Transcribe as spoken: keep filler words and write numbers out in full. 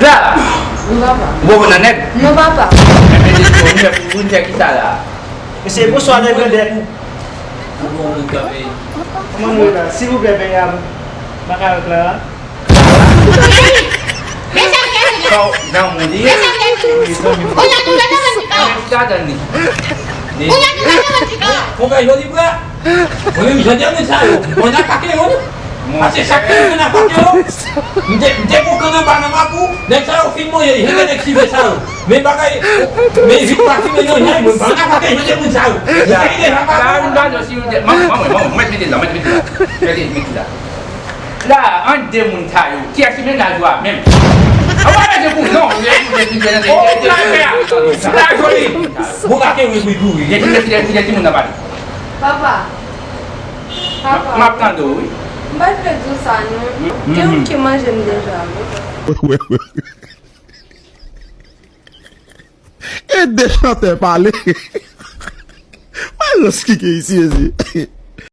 Sa la. Wi, papa. Ou poko nan nèg? Non, papa. Enben, de sou nèg, ou vin fè ki sa la? Mesye, bonswa, nèg grandè. Ou bon moun kanpe. Kòman nou ye la? Silvouplè, peye a m. Baka yo, Clara. Sa w nan moun li ye? Wi, zanmi m. Kounye a nou la nan vann pika. Sa dan li. Kounye a nou la nan vann pika. Bon, bon, joli bra. Mwen menm, jan de moun sa yo, mwen atake yo. Paske chak moun mwen atake yo. M te, m te pran kannan ba nan mapou, nèg sa yo fin manje, jan de nèg sive sa yo. Men bagay, men vit pati, men non, jan mwen pa atake jan de moun sa yo. Mwen te deja pa. Sa, nou pa nan si, manman, manman, manman, mèt mete la, mèt mete la. Mèt mete la. La, ant de moun sa yo, kiyès ki mennaj ou a menm? An pa mete pou non, ou ye, ou ye, ou ye, ou ye, ou ye, ou ye, ou ye. Ou pa ke wi, wi, wi. Kiyès ki, kiyès ki, kiyès ki moun nan pale? Papa. Papa. M ap tande w, wi. M pa t vle di w sa, non. Gen youn ki manje m deja, wi. E de chantè pale. Mwen rans ki gen isi, ezi.